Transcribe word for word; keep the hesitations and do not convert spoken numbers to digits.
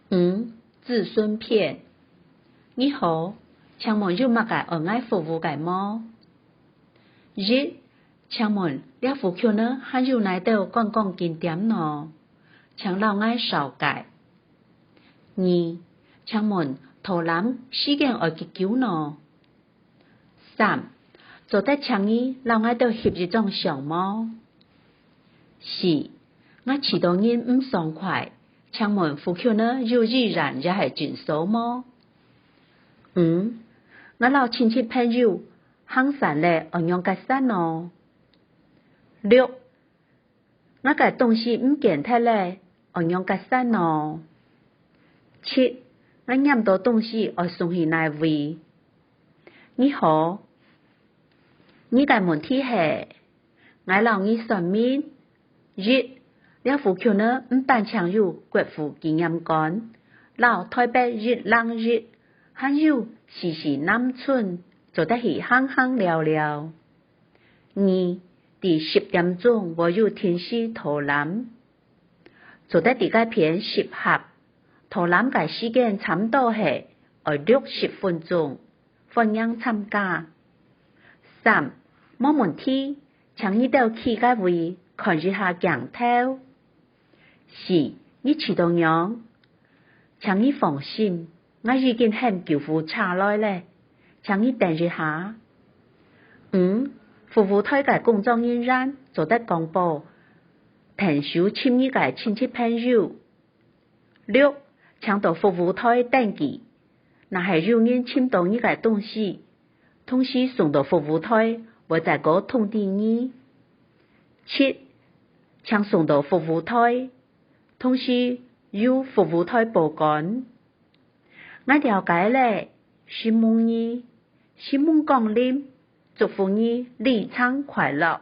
五、諮詢篇。你好，請問有麼个愛𠊎服務个無？一、請問這附近呢還有哪兜觀光景點呢？請摎𠊎紹介。二、請問導覽時間愛幾久呢？ 三、做得請你摎𠊎兜翕一張相無？四、𠊎試著人毋爽快，請問附近呢有醫院也係診所無？五、𠊎摎親戚朋友行山咧，愛仰結煞呢？六、 𠊎个東西毋見忒咧，愛仰結煞呢？七、𠊎拈著東西愛送去哪位？你好，你个問題係，𠊎摎你說明。一、這附近呢毋單淨有國父紀念館，摎臺北一零一，還有四四南村，做得去行行尞尞。 二、在十點鐘會有電視導覽，做得在該片集合。導覽个時間差毋多係愛六十分鐘，歡迎參加。三、無問題，請你兜企該位看一下鏡頭。 四、你試著仰？請你放心，𠊎已經喊救護車來咧，請你等一下。五、服務臺个工作人員做得廣播，𢯭手尋你个親戚朋友。六、請到服務臺登記，若係有人尋著你个東西，同時送到服務臺，會再過通知你。七、請送到服務臺，同時由服務臺保管。𠊎了解咧，承蒙你，承蒙光臨，祝福你旅程快樂。